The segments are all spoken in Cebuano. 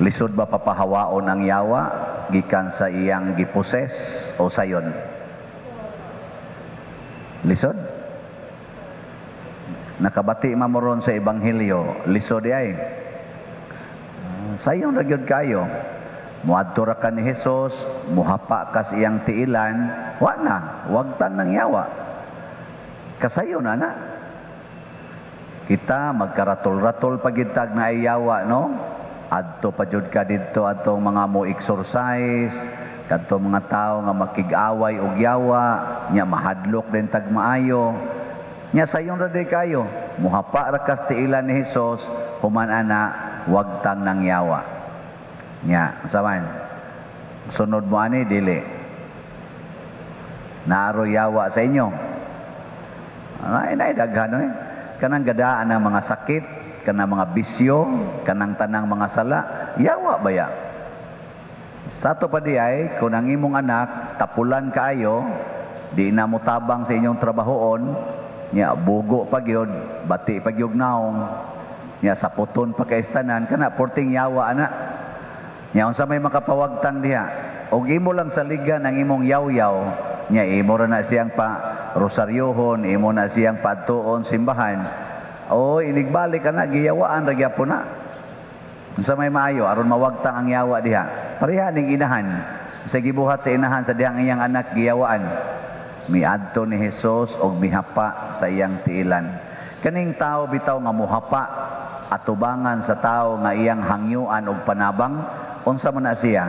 Lisod ba papahawaon ang yawa gikan sa iyang giposes o sayon? Lisod? Nakabati man mo ron sa Ebanghelyo, lisod di ay. Sayon ra gyud kayo. Muadto ra ka ni Jesus, muhapa ka sa iyang tiilan, wa na, wagtang ng yawa. Kasayon na na. Kita magkaratol-ratol pagitag na ay yawa, no? Adto pa jud ka didto atong mga mo exorcise, kadto mga tao nga makig-away og yawa, nya mahadlok din tag maayo. Nya sayon ra day kayo, muhapa ra kas tiilan ni Hesus, human ana wagtang nang yawa. Nya, unsa man? Sunod mo ani dili. Naaro yawa sa inyo. Ay, nay daghan eh. Kanang gadaan ang mga sakit, kanang mga bisyo, kanang tanang mga sala, yawa ba ya? Sa ato pa di ay, kung ang imong anak, tapulan kaayo, di na mo tabang sa inyong trabahoon, nya bugo pa gyud, bati pa gyud naong, nya saputon pa kay tanan, kana porting yawa ana. Nya unsa may makapawagtang diha? Og imo lang saligan ang imong yaw-yaw, nya imo ra na siyang pa rosaryohon, imo na siyang paadtuon simbahan. O inigbalik ana giyawaan ra gyapon na. Unsa may maayo aron mawagtang ang yawa diha? Pareha ning inahan. Sa gibuhat sa inahan sa dihang iyang anak giyawaan. Miadto ni Hesus og mihapa sa iyang tiilan. Kaning tao bitaw nga muhapa atubangan sa tao nga iyang hangyuan og panabang, unsa man na siya?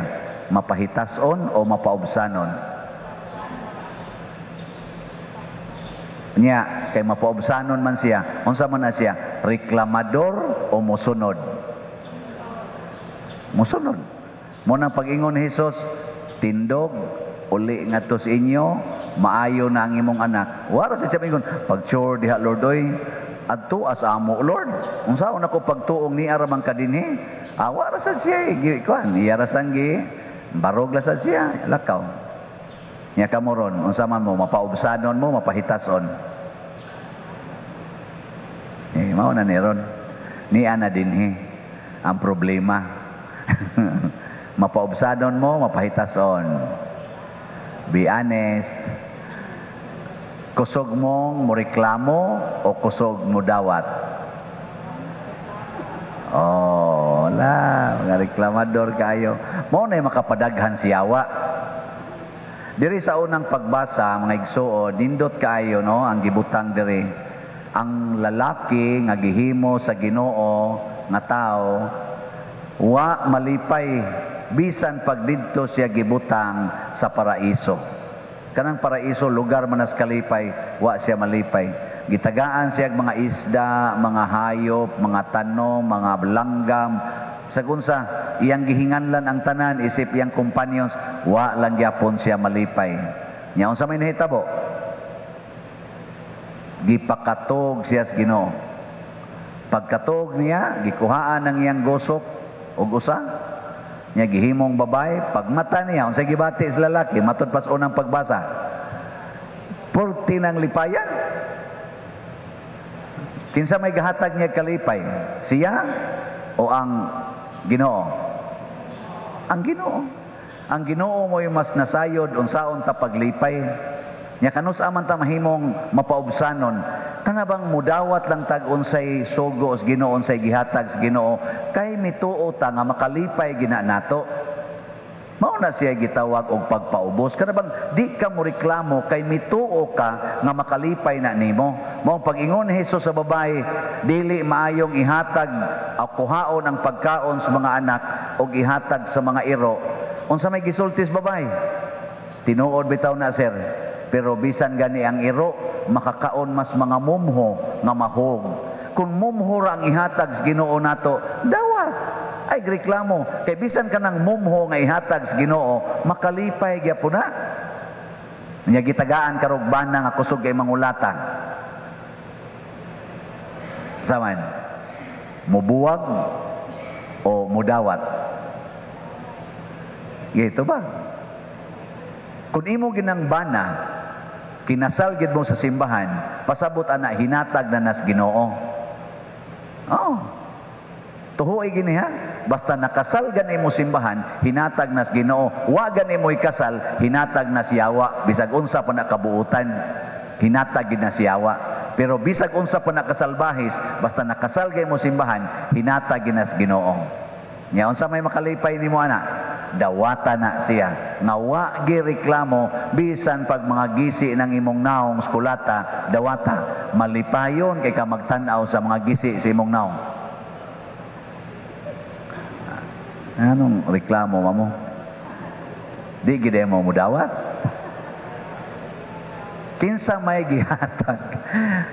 Mapahitason o mapaubsanon? Nya kay mapaubsanon man siya, unsa man na siya? Reklamador o mosunod? Mosunod. Mo nang pag-ingon ni Hesus, tindog uli ngadto sa inyo, maayo na ang imong anak. Wara sa siya ingon, pag-sure diha Lord oy, adto as amo Lord. Unsaon ako pagtuong ni ara man ka dinhi? Awa ra sad siya eh. Kuan, iya ra sang gi barog la sad siya, lakaw. Nya kamo ron, unsa man mo, mapaubsanon mo, mapahitason. Eh, mao na ni ron. Niya na dinhi ang problema. Mapaubsanon mo, mapahitason. Be honest. Kusog mong moreklamo o kusog mo dawat? Oh, la, mga reklamador kayo. Mao na makapadaghan si yawa. Diri sa unang pagbasa, mga igsuon, nindot kaayo no ang gibutang diri. Ang lalaki nga gihimo sa Ginoo nga tao wa malipay bisan pag didto siya gibutang sa paraiso. Kanang paraiso lugar man as kalipay, wa siya malipay. Gitagaan siya mga isda, mga hayop, mga tanom, mga langgam. Sa kunsa, iyang gihinganlan ang tanan isip iyang companions, wa lang gyapon siya malipay. Nya unsa may nahitabo? Gipakatog siya sa Ginoo. Pagkatog niya, gikuhaan ang iyang gosok og usa. Nya gihimong babae, pagmata niya unsay gibati sa lalaki, matud pas unang pagbasa. Purti ng lipayan. Kinsa may gahatag niya kalipay? Siya o ang Ginoo? Ang Ginoo. Ang Ginoo mo'y mas nasayod unsaon ta paglipay. Nya kanus aman ta mahimong mapaubsanon. Kana bang mudawat lang tag unsay sugo sa Ginoo, unsay gihatag sa Ginoo, kay mituo ta nga makalipay gina nato. Mao na siya gitawag og pagpaubos. Kana bang di ka mo reklamo kay mituo ka nga makalipay na nimo. Mao pag-ingon ni Hesus sa babae, dili maayong ihatag o kuhaon ang pagkaon sa mga anak og ihatag sa mga iro. Unsa may gisulti sa babae? Tinuod bitaw na sir, pero bisan gani ang iro makakaon mas mga mumho nga mahog. Kung mumho ra ang ihatag sa Ginoo nato, dawat ay reklamo kay bisan kanang mumho nga ihatag sa Ginoo makalipay gyapon na. Nya gitagaan karog bana nga kusog kay mangulata. Saman mubuwag o mudawat? Gito ba? Kung imo ginang bana, kinasal gid mo sa simbahan, pasabot ana hinatag na nas Ginoo. Oh. Tuhoy gini ha. Basta nakasal gani mo simbahan, hinatag nas Ginoo. Wa gani mo ikasal, hinatag na siyawa. Bisag unsa pa na kabuutan, hinatag gid na siyawa. Pero bisag unsa pa na kasalbahis, basta nakasal gani mo simbahan, hinatag gid nas Ginoo. Nya unsa may makalipay nimo ana? Dawata na siya. Nga wa reklamo bisan pag mga gisi ng imong naong skulata, dawata. Malipayon kay ka magtan-aw sa mga gisi sa imong naong. Anong reklamo mamo? Di gid mo mudawat. Kinsa may gihatag?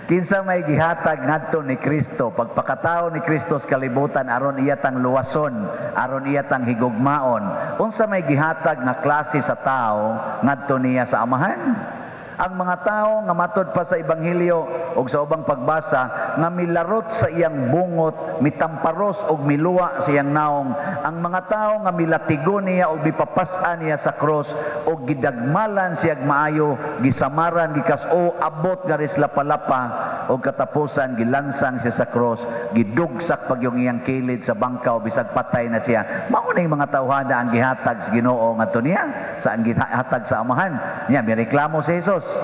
Kinsa may gihatag ngadto ni Kristo pagpakatao ni Kristo sa kalibutan aron iya tang luwason, aron iya tang higugmaon? Unsa may gihatag nga klase sa tao ngadto niya sa Amahan? Ang mga tao nga matod pa sa ebanghelyo og sa ubang pagbasa nga milarot sa iyang bungot, mitamparos og miluwa sa iyang naong, ang mga tao nga milatigo niya og mipapas-an niya sa cross og gidagmalan siya maayo, gisamaran, gikas-o, abot garis lapalapa og katapusan gilansang siya sa cross, gidugsak pag yung iyang kilid sa bangkaw bisag patay na siya. Mao ning mga tawhana ang gihatag sa Ginoo ngadto niya, sa ang gihatag sa Amahan. Nya mireklamo si Jesus.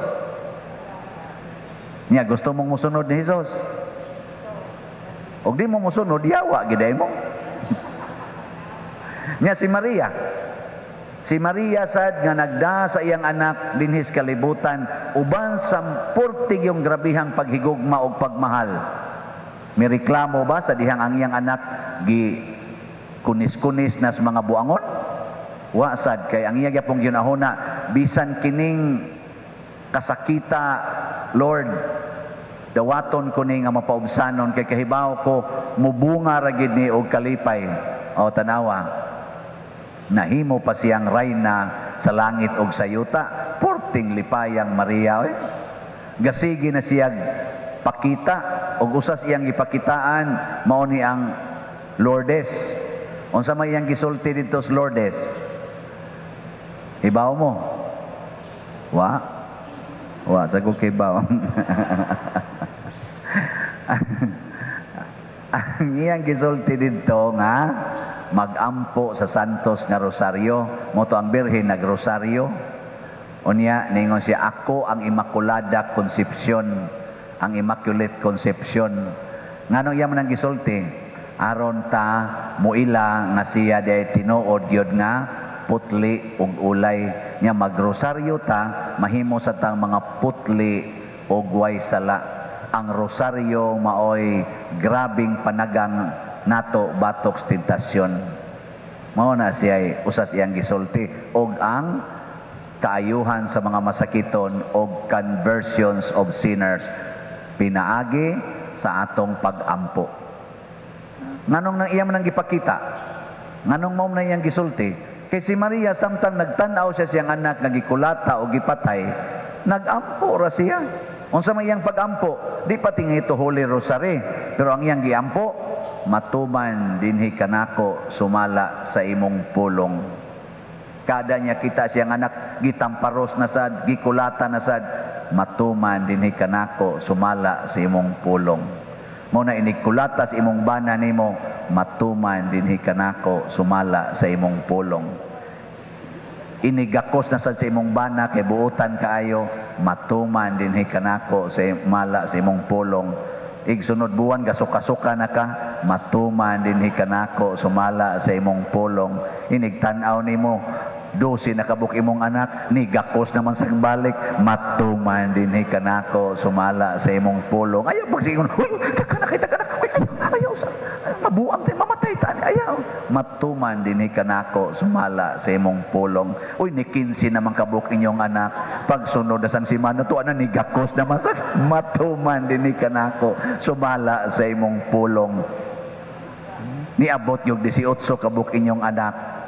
Nya gusto mong musunod ni Jesus. Og di mo musunod, yawa giday mo. Nya si Maria. Si Maria sad nga nagda sa iyang anak dinhis kalibutan uban sa purtig yung grabihang paghigugma og pagmahal. Mireklamo ba sa dihang ang iyang anak gi kunis-kunis na sa mga buangon? Wa sad, kay ang iya gyapong ginahuna, bisan kining kasakita, Lord, dawaton ko ni nga mapaubsanon kay kahibaw ko mubunga ra gid ni og kalipay. O tanawa, nahimo pa siyang rayna sa langit og sa yuta. Porting lipayang Maria oy. Gasigi na siya pakita og usas iyang gipakitaan mao ni ang Lourdes. Unsa may iyang gisulti didto sa Lourdes? Hibaw mo? Wa? Wa sa ko kibaw. Ang iyang gisulti didto nga magampo sa Santos nga Rosario, mo to ang Birhen nagrosaryo. Unya ningon siya, ako ang Immaculada Concepcion, ang Immaculate Conception. Ngano iya man ang gisulti? Aron ta muila nga siya di tinuod gyud nga putli ug ulay. Nya magrosaryo ta, mahimo sa tang mga putli ug way sala. Ang rosaryo maoy grabing panagang nato batok sa tentasyon. Mao na siya usas iyang gisulti og ang kaayuhan sa mga masakiton og conversions of sinners pinaagi sa atong pagampo. Nganong nang iya man ang gipakita? Nganong mao man iyang gisulti? Kay si Maria samtang nagtan-aw siya siyang anak nga gikulata o gipatay, nagampo ra siya. Unsa may iyang pagampo? Di pa tingi to Holy Rosary, pero ang iyang giampo, matuman dinhi kanako sumala sa imong pulong. Kada niya kita siyang anak gitamparos na sad, gikulata na sad, matuman dinhi kanako sumala sa imong pulong. Mao na inikulata sa imong bana nimo, matuman dinhi kanako sumala sa imong pulong. Inigakos na sad sa imong bana kay buotan kaayo, matuman dinhi kanako sa mala sa imong pulong. Igsunod buwan gasuka-suka na ka, matuman dinhi kanako sumala sa imong pulong. Inigtan-aw nimo 12 na kabuk imong anak, ni gakos naman sa balik, matuman dinhi kanako sumala sa imong pulong. Ayaw pagsingon, uy, taka na kita ka na, uy, ayaw, ayaw sa mabuang tayo, mamatay ta, ayaw. Matuman dinhi kanako sumala sa imong pulong. Uy, ni 15 naman kabuk inyong anak, pagsunod na sang simana to, ana ni gakos naman sa matuman dinhi kanako sumala sa imong pulong. Niabot yung 18 kabuk inyong anak,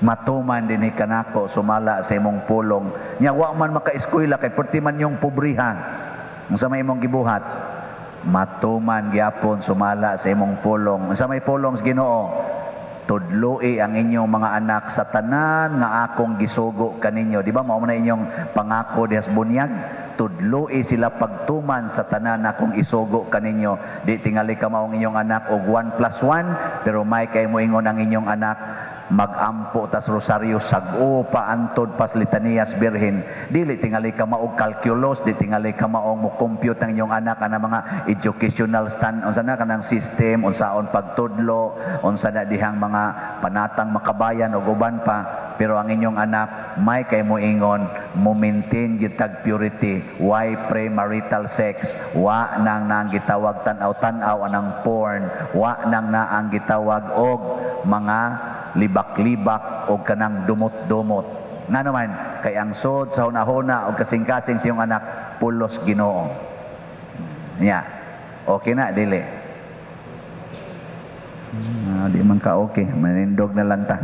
matuman dinhi kanako sumala sa imong pulong. Nya wa man makaeskwela kay perti man yung pobriha. Unsa may imong gibuhat? Matuman gyapon sumala sa imong pulong. Unsa may pulong sa Ginoo? Tudloi ang inyong mga anak sa tanan nga akong gisugo kaninyo. Di ba mao man inyong pangako dihas bunyag? Tudloi sila pagtuman sa tanan akong isugo kaninyo. Di tingali kamao ang inyong anak og 1 plus 1, pero may kay moingon ang inyong anak, magampo tas rosaryo sag-o pa antod pas Litaniyas Birhen. Dili tingali ka maog calculus, di tingali ka maong mo compute ang inyong anak ana mga educational stand, unsa na kanang system, unsaon pagtudlo, unsa na dihang mga panatang makabayan ug uban pa. Pero ang inyong anak may kay moingon mo maintain gyud tag purity, why premarital sex, wa nang nang gitawag tan-aw-tan-aw anang porn, wa nang naang gitawag og mga libak-libak o kanang dumot-dumot. Nga naman, kay ang sod sa hunahuna o kasing-kasing tiyong anak, pulos Ginoo. Nya. Okay na, dili? Di man ka okay. Manindog na lang ta.